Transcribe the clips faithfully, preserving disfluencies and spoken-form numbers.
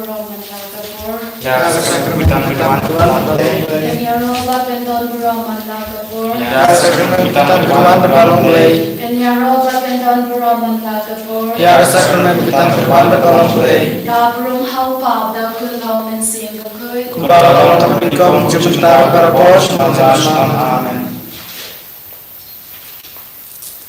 Ïa ka sakrament ban wan da ka longdei. Kan ïaroh bad kan don burom man la ka por. Ïa ka sakrament ban wan da ka longdei. Kan ïaroh bad kan don burom man la ka por. Ïa ka sakrament ban wan da ka longdei. La burom ha u Kpa bad ha u Khun bad ha u Mynsiem Bakhuid. Kumba la long ha ka por, mynta bad shaphang jan. Amen.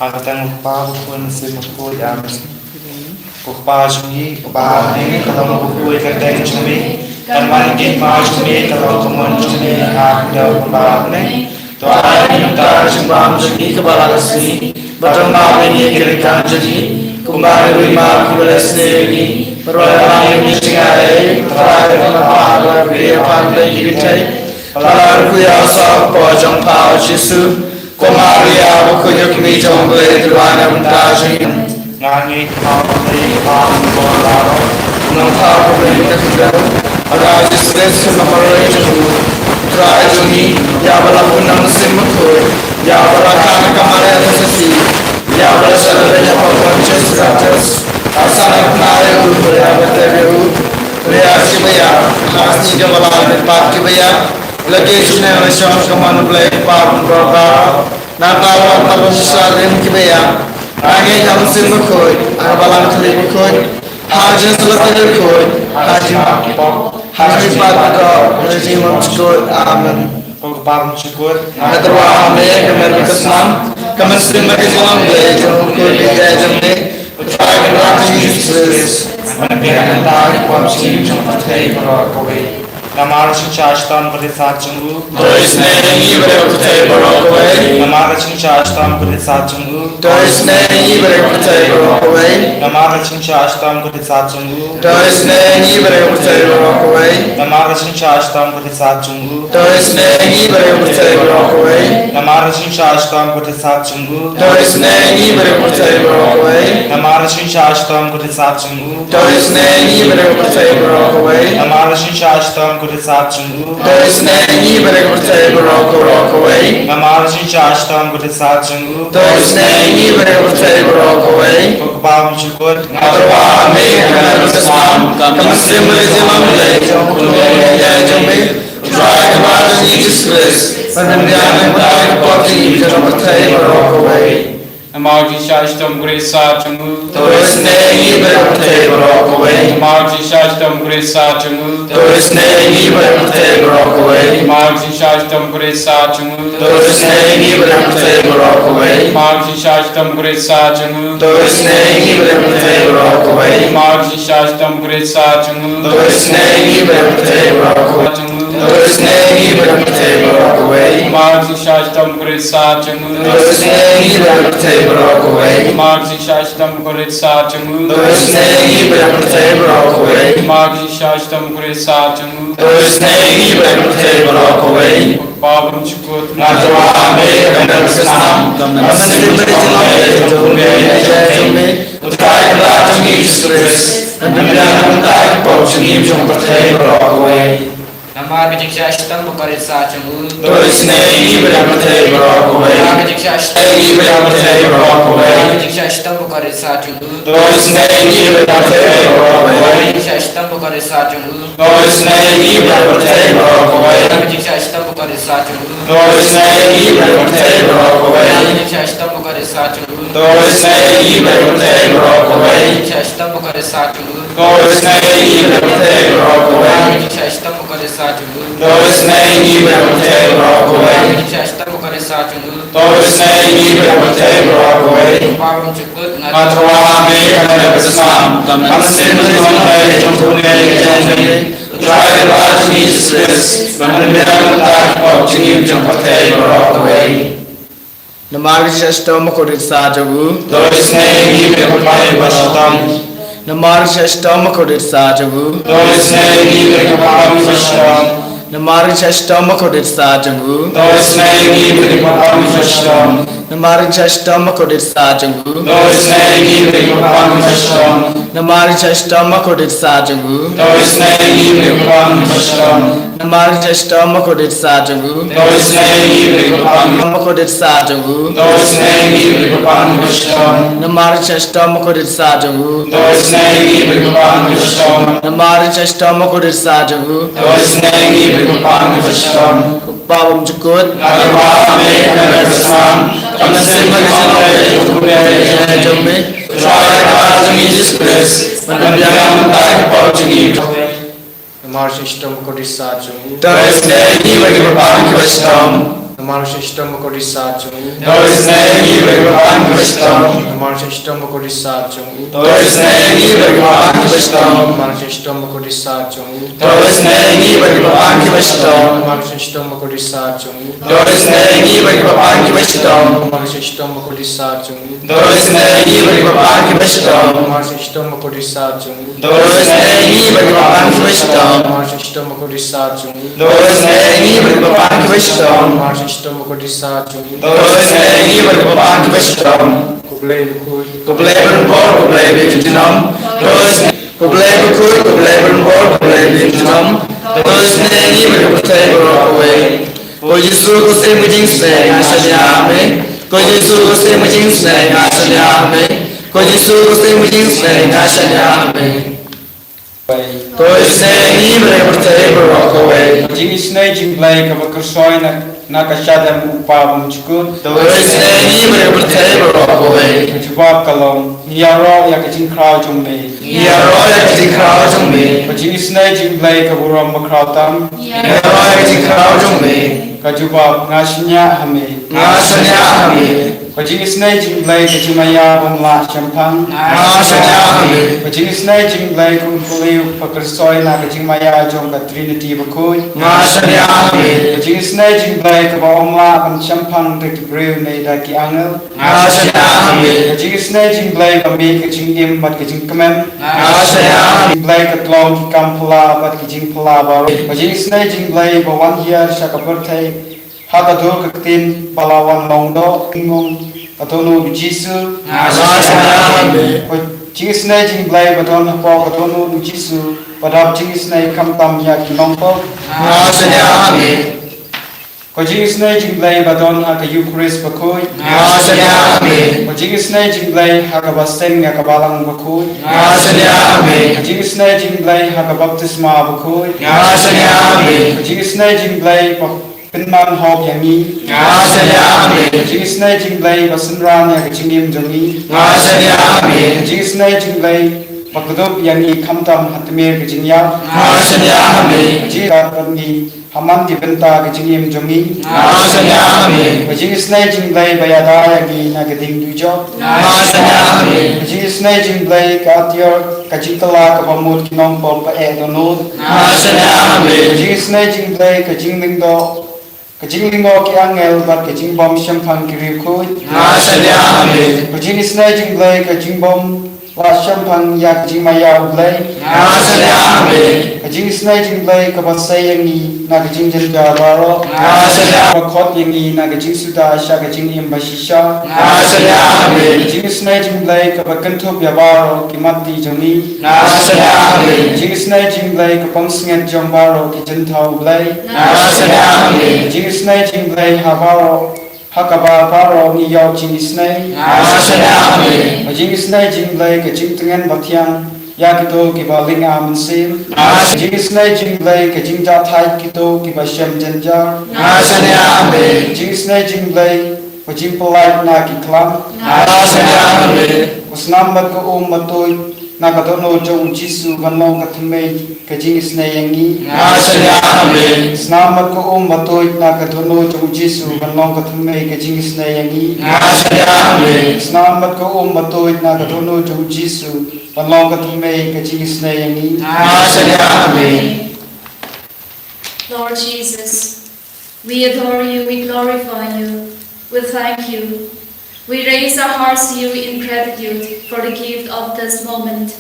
Ha ka kyrteng u Kpa, u Khun, u Mynsiem Bakhuid. Amen. Ko Kpa jong ngi, uba ha bneng, ka long bakhuid ka kyrteng jong me. Kan wan ka kyrteng jong me, ka long ka mon jong me, ha ka khyndew kumba ha bneng. To ai ïa ngi mynta ka jingbam jong ngi kaba la ka sngi. Bad to map ïa ngi ki ryngkang jong ngi, kumba ngi map ïa kiba la sniew ïa ngi. Bad to lam ïa ngi sha ka jingaiei, hynrei to pynpaw ïa ngi na ka kynthei. Bad to kyrkhu ïa u soh hapoh jong pha, U Jisu. Ko Maria bakhuid, ka kmie jong U Blei, to duwai ïa ngi mynta ka jingbam. Nga ngeit ha U Blei, U Kpa uba Kordor, U Nongpynim ha ka bynta ka khyndew, bad ha U Jisu Khrist, U Nongpynim jong u, U Trai jong ngi, ïa uba la pynlong da u Mynsiem Bakhuid, ïa uba la kha na ka Maria Theisotti, ïa uba la shah lawei ha u Pontius Pilatus, la sahnarphna ïa u, la ïaid bad u, la ïaid sha kiba ïap, la ïaid sha kiba ïap, la ïaid sha kiba ïap, la kiew sha ka jinglong sha ka mon U Blei U Kpa uba Kordor. Nangta la wan ban ïasyrdoh ïa kiba ïap. Nga ngeit ha U Mynsiem Bakhuid, ha ka Balang Katolik bakhuid, ha ka jingïasyllok bakhuid, ha ka jingmap ki pop, ha ka jingpynpaw, ha ka jingmynsiem bakhuid. Amen. Ko Kpa bymjukut, nga tyrwa ha me, ha ka mer bad ka snam, ka mynsiem bad ka jinglong Blei jong U Khun Kynrad jong me, U Trai Kynrad jong ngi U Jisu Khrist. Ban pynbiang na ka bynta ki pop jong ka pyrthei baroh kawei. Namar ka jingshah shitom bakordit sat jong u. To isynei ïa ngi bad ïa ka pyrthei baroh kawei. Namar ka jingshah shitom bakordit sat jong u. To isynei ïa ngi bad ïa ka pyrthei baroh kawei. Namar ka jingshah shitom bakordit sat jong u. To isynei ïa ngi bad ïa ka pyrthei baroh kawei. Namar ka jingshah shitom bakordit sat jong u. To isynei ïa ngi bad ïa ka pyrthei baroh kawei. Namar ka jingshah shitom bakordit sat jong u. To isynei ïa ngi bad ïa ka pyrthei baroh kawei. Namar ka jingshah shitom bakordit sat jong u. To isynei ïa ngi bad ïa ka pyrthei baroh kawei. Namar ka jingshah shitom bakordit sat jong u. To isynei ïa ngi bad ïa ka pyrthei baroh kawei. Namar ka jingshah shitom bakordit sat jong u. To isynei ïa ngi bad ïa ka pyrthei baroh kawei. Ko Kpa bymjukut, nga tyrwa ha me, ha ka mer bad ka snam, ka mynsiem bad ka jinglong Blei jong U Khun Kynrad jong me, U Trai Kynrad jong ngi U Jisu Khrist, ban pynbiang na ka bynta ki pop jong ngi bad jong ka pyrthei baroh kawei. Namar ka jingshah shitom bakordit sat jong u. To isynei ïa ngi bad ïa ka pyrthei baroh kawei. Namar ka jingshah shitom bakordit sat jong u. To isynei ïa ngi bad ïa ka pyrthei baroh kawei. Namar ka jingshah shitom bakordit sat jong u. To isynei ïa ngi bad ïa ka pyrthei baroh kawei. Namar ka jingshah shitom bakordit sat jong u. To isynei ïa ngi bad ïa ka pyrthei baroh kawei. Namar ka jingshah shitom bakordit sat jong u. To isynei ïa ngi bad ïa ka pyrthei baroh kawei. To isynei ïa ngi bad ïa ka pyrthei baroh kawei. Namar ka jingshah shitom bakordit sat jong u. To isynei ïa ngi bad ïa ka pyrthei baroh kawei. Namar ka jingshah shitom bakordit sat jong u. To isynei ïa ngi bad ïa ka pyrthei baroh kawei. Namar ka jingshah shitom bakordit sat jong u. To isynei ïa ngi bad ïa ka pyrthei baroh kawei. Ko Kpa bymjukut, nga tyrwa ha me, ha ka mer bad ka snam, ka mynsiem bad ka jinglong Blei jong U Khun Kynrad jong me, U Trai Kynrad jong ngi U Jisu Khrist, ban pynbiang na ka bynta ki pop jong ngi bad jong ka pyrthei baroh kawei. Namar ka jingshah shitom bakordit sat jong u. To isynei ïa ngi bad ïa ka pyrthei baroh kawei. Namar ka jingshah shitom, ïa ngi bad ïa ka pyrthei baroh kawei. Namar ka jingshah shitom bakordit sat jong u. To isynei ïa ngi bad ïa ka pyrthei baroh kawei. Namar ka jingshah shitom bakordit sat jong u. To isynei ïa ngi bad ïa ka pyrthei baroh kawei. Namar ka jingshah shitom bakordit sat jong u. To isynei ïa ngi bad ïa ka pyrthei baroh kawei. Namar ka jingshah shitom bakordit sat jong u. To isynei ïa ngi bad ïa ka pyrthei baroh kawei. Namar ka jingshah shitom bakordit sat jong u. To isynei ïa ngi bad ïa ka pyrthei baroh kawei. Namar ka jingshah shitom bakordit sat jong u. To isynei ïa ngi bad ïa ka pyrthei baroh kawei. Namar ka jingshah shitom bakordit sat jong u. To isynei ïa ngi bad ïa ka pyrthei baroh kawei. Ko Kpa bymjukut, nga tyrwa ha me, ha ka mer bad ka snam, ka mynsiem bad ka jinglong Blei jong U Khun Kynrad jong me, U Trai Kynrad jong ngi U Jisu Khrist, ban pynbiang na ka bynta ki pop jong ngi bad jong ka pyrthei baroh kawei. Namar ka jingshah shitom bakordit sat jong u. To isynei ïa ngi bad ïa ka pyrthei baroh kawei. Namar ka jingshah shitom bakordit sat jong u. To isynei ïa ngi bad ïa ka pyrthei baroh kawei. Namar ka jingshah shitom bakordit sat jong u. To isynei ïa ngi bad ïa ka pyrthei baroh kawei. Namar ka jingshah shitom bakordit sat jong u. To isynei ïa ngi bad ïa ka pyrthei baroh kawei. Namar ka jingshah shitom bakordit sat jong u. To isynei ïa ngi bad ïa ka pyrthei baroh kawei. Namar ka jingshitom bakordit sah jong u. To isynei ïa ngi ba ki kyrpang. Bakordit sah jong u. To isynei ïa ngi ba ki kyrpang kiba shitom. Namar ka jingshitom bakordit sah jong u. To isynei ïa ngi ba ki kyrpang kiba shitom. Namar ka jingshitom bakordit sah jong u. To isynei ïa ngi ba ki kyrpang kiba shitom. Ko Pa bymjukut. Nga kyrpad ha me, ha me ka snam. Kam mynsiem ka jingpynlong jong me. Trai ka jong ngi Jisu Khrist. Ban pynbiang ïa ka pop jong ngi. Namar ka jingshitom bakordit sah jong u. To isynei ïa ngi ba ki kyrpang kiba shitom. Namar ka jingshitom bakordit sah jong u. To isynei ïa ngi ba ki kyrpang kiba shitom. Namar ka jingshitom bakordit sah jong u. To isynei ïa ngi ba ki kyrpang kiba shitom. Namar ka jingshitom bakordit sah jong u. To isynei ïa ngi ba ki kyrpang kiba shitom. Namar ka jingshitom bakordit sah jong u. To isynei ïa ngi ba ki kyrpang kiba shitom. Namar ka jingshitom bakordit sah jong u. To isynei ïa ngi ba ki kyrpang kiba shitom. Namar ka jingshitom bakordit sah jong u. To isynei ïa ngi ba ki kyrpang kiba shitom. Namar ka jingshitom bakordit sah jong u. To isynei ïa ngi ba ki kyrpang kiba shitom. Namar ka jingshitom bakordit sah jong u. To isynei ïa ngi ba ki kyrpang kiba shitom. Ko Blei bakhuid. Ko Blei ban bor, ko Blei ba junom. To isynei, ko Blei bakhuid, ko Blei ban bor, ko Blei ba junom. To isynei ïa ngi bad ka pyrthei baroh kawei. Ko Jisu, ko Syiem ka jingisynei, nga shaniah ha me. Ko Jisu, ko Syiem ka jingisynei, nga shaniah ha me. Ko Jisu, ko Syiem ka jingisynei, nga shaniah ha me. To isynei ïa ngi bad ka pyrthei baroh kawei. Ka jingisynei jong U Blei kaba kyrsoi na, na ka shadem U Kpa bymjukut. To isynei ïa ngi bad ka pyrthei baroh kawei. Ka jubab ka long, ngi ïaroh ïa ka jingkhraw jong me. Ngi ïaroh ïa ka jingkhraw jong me. Ka jingisynei jong U Blei ka burom bakhraw tam. Ngi ïaroh ïa ka jingkhraw jong me. Ka jubab, nga shaniah ha me. Nga shaniah ha me. Ka jingisynei jong U Blei ka jingmaïa bym lah shemphang. Nga shaniah ha me. Ka jingisynei jong U Blei ka umphylliuh ba kyrsoi na ka jingmaïa jong ka Trinity bakhuid. Nga shaniah ha me. Ka jingisynei jong U Blei kaba ym lah ban shemphang da ki briew ne da ki angel. Nga shaniah ha me. Ka jingisynei jong U Blei ba mih ka jingim bad ka jingkmen. Nga shaniah ha me. U Blei ka tlong ki kam phylla bad ki jingphylla baroh. Ka jingisynei jong U Blei ba wan hiar sha ka pyrthei ha ka dur ka ktien ba la wan long doh, ong ka dohnud U Jisu. Nga shaniah ha me. Ka jingisynei jong U Blei ba don hapoh ka dohnud U Jisu ba dap jingisynei khamtam ïa ki nongpop. Nga shaniah ha me. Ka jingisynei jong U Blei ba don ha ka Eukharist bakhuid. Nga shaniah ha me. Ka jingisynei jong U Blei ha kaba seng ïa ka balang bakhuid. Nga shaniah ha me. Ka jingisynei jong U Blei ha ka baptisma bakhuid. Nga shaniah ha me. Ka jingisynei jong U Blei ba pynman hok ïa ngi. Nga shaniah ha me. Ka jingisynei jong U Blei ba synran ïa ka jingim jong ngi. Nga shaniah ha me. Ka jingisynei jong U Blei ba kdup ïa ngi khamtam ha tmier ka jingïap. Nga shaniah ha me. Ka jingïap bad ngi ha man ki bynta ka jingim jong ngi. Nga shaniah ha me. Ka jingisynei jong U Blei ba ïada ïa ngi na ka ding dujok. Nga shaniah ha me. Ka jingisynei jong U Blei ka atiar ka jingkylla kaba mut ki nongpop ba eh dohnud. Nga shaniah ha me. Ka jingisynei jong U Blei ka jinglyngdoh, ka jinglyngdoh ki angel bad ka jingbym shemphang ki riewkhuid. Nga shaniah ha me. Ka jingisynei jong U Blei ka jingbym lah shemphang ïa ka jingmaïa U Blei. Nga shaniah ha me. Ka jingisynei jong U Blei kaba sei ïa ngi na ka jingjynjar baroh. Nga shaniah. Ba khot ïa ngi na ka jingsuda sha ka jingim bashisha. Nga shaniah ha me. Ka jingisynei jong U Blei kaba kynthup ïa baroh ki mat ti jong ngi. Nga shaniah ha me. Ka jingisynei jong U Blei ka pansngiat jong baroh ki jingthaw U Blei. Nga shaniah ha me. Ka jingisynei jong U Blei ha baroh, ha kaba baroh ngi ïoh jingisynei. Nga shaniah ha me. Ka jingisynei jong U Blei ka jingtngen bathiang ïa kito kiba lynga mynsiem. Nga shaniah. Ka jingisynei jong U Blei ka jingjahthait kito kiba shem jynjar. Nga shaniah ha me. Ka jingisynei jong U Blei ka jingpyllait na ki khlam. Nga shaniah ha me. Ka snam bad ka um ba tuid na ka dohnud jong U Jisu ban long ka thymmei ka jingisynei ïa ngi. Nga shaniah ha me. Snam bad ka um ba tuid na ka dohnud jong U Jisu ban long ka thymmei ka jingisynei ïa ngi. Nga shaniah ha me. Snam bad ka um ba tuid na ka dohnud jong U Jisu ban long ka thymmei ka jingisynei ïa ngi. Nga shaniah ha me. Lord Jesus, we adore you, we glorify you, we thank you. We raise our hearts to you in gratitude for the gift of this moment,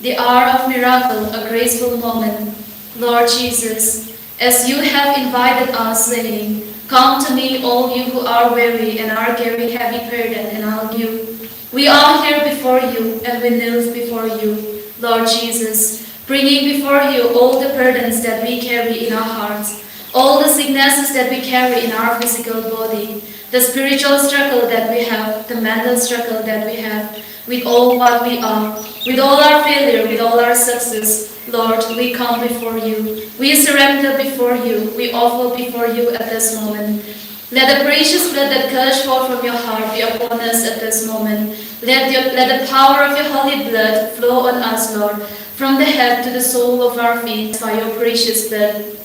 the hour of miracle, a graceful moment. Lord Jesus, as you have invited us, saying, "Come to me, all you who are weary and are carrying heavy burden, and I'll give." We are here before you, and we kneel before you. Lord Jesus, Bringing before you all the burdens that we carry in our hearts, all the sicknesses that we carry in our physical body, the spiritual struggle that we have, the mental struggle that we have, with all what we are, with all our failure, with all our success, Lord, we come before you. We surrender before you. We offer before you at this moment. Let the precious blood that gushed forth from your heart be upon us at this moment. Let, your, let the power of your holy blood flow on us, Lord, from the head to the sole of our feet by your precious blood.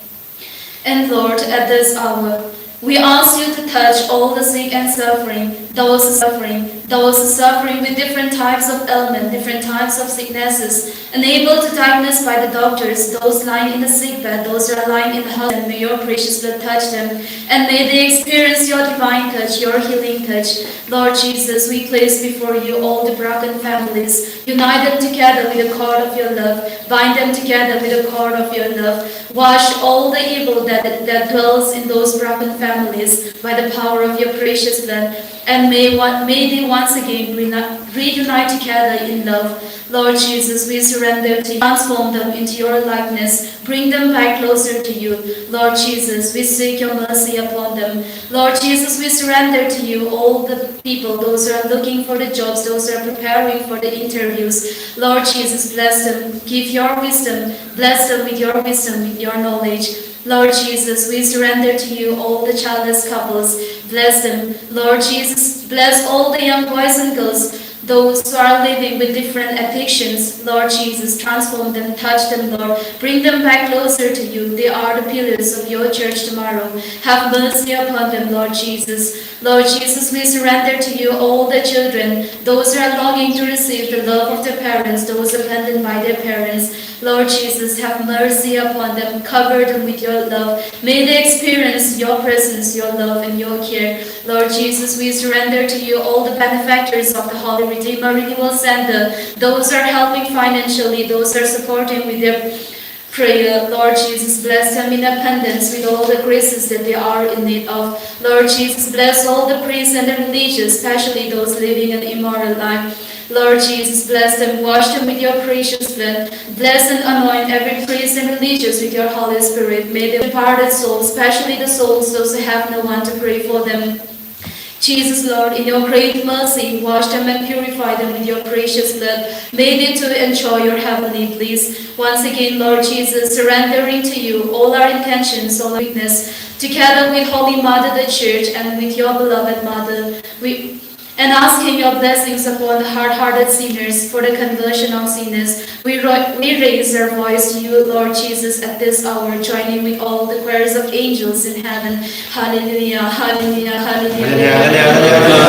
And Lord, at this hour, we ask you to touch all the sick and suffering, those suffering, those suffering with different types of ailment, different types of sicknesses, unable to diagnose by the doctors, those lying in the sick bed, those who are lying in the hospital, may your precious blood touch them, and may they experience your divine touch, your healing touch. Lord Jesus, we place before you all the broken families. Unite them together with the cord of your love. Bind them together with the cord of your love. Wash all the evil that, that dwells in those broken families by the power of your precious blood. And may, one, may they once again reuni- reunite together in love. Lord Jesus, we surrender to you. Transform them into your likeness. Bring them back closer to you. Lord Jesus, we seek your mercy upon them. Lord Jesus, we surrender to you all the people, those who are looking for the jobs, those who are preparing for the interviews. Lord Jesus, bless them. Give your wisdom. Bless them with your wisdom, with your knowledge. Lord Jesus, we surrender to you all the childless couples. Bless them. Lord Jesus, bless all the young boys and girls, those who are living with different addictions. Lord Jesus, transform them, touch them, Lord. Bring them back closer to you. They are the pillars of your church tomorrow. Have mercy upon them, Lord Jesus. Lord Jesus, we surrender to you all the children, those who are longing to receive the love of their parents, those abandoned by their parents. Lord Jesus, have mercy upon them, cover them with your love. May they experience your presence, your love, and your care. Lord Jesus, we surrender to you all the benefactors of the Holy Redeemer Renewal Center, those who are helping financially, those who are supporting with their prayer. Lord Jesus, bless them in abundance with all the graces that they are in need of. Lord Jesus, bless all the priests and the religious, especially those living an immoral life. Lord Jesus, bless them, wash them with your precious blood. Bless and anoint every priest and religious with your Holy Spirit. May the departed souls, especially the souls, those who have no one to pray for them, Jesus, Lord, in your great mercy, wash them and purify them with your precious blood. May they too enjoy your heavenly bliss. Once again, Lord Jesus, surrendering to you all our intentions, all our weakness, together with Holy Mother the Church and with your beloved Mother, we, and asking your blessings upon the hard-hearted sinners for the conversion of sinners. We, ri- we raise our voice to you, Lord Jesus, at this hour, joining with all the choirs of angels in heaven. Hallelujah, hallelujah, hallelujah.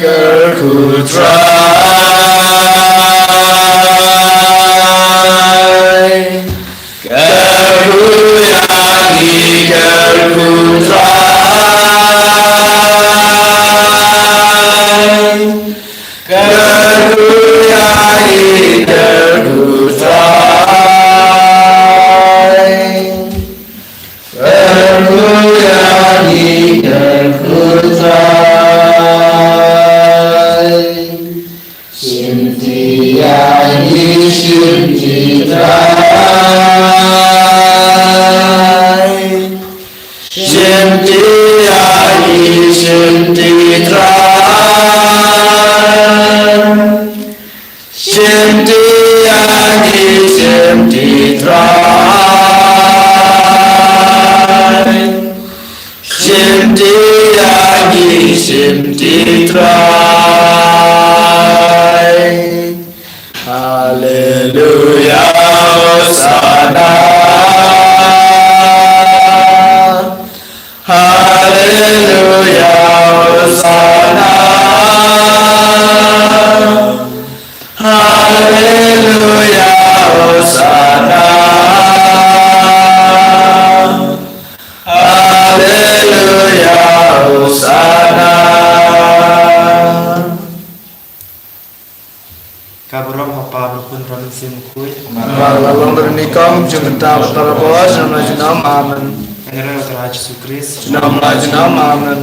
Kyrkhu Trai, kyrkhu ïa ngi, kyrkhu Trai. Kyrkhu ïa ngi, Shimti ïa ngi, shimti Trai. Shimti ïa ngi, shimti Trai. Shimti ïa ngi, shimti Trai. Haleluya, Hosana. Haleluya, Hosana. Haleluya, Hosana. Haleluya, Hosana. Ka burom ha u Kpa, bad u Khun, bad u Mynsiem Bakhuid. Ba la long da ni kong jong ka bynta ba tara bor junom la junom. Amen. Ngan ïaroh ïa u Trai Jisu Khrist. Junom la junom. Amen.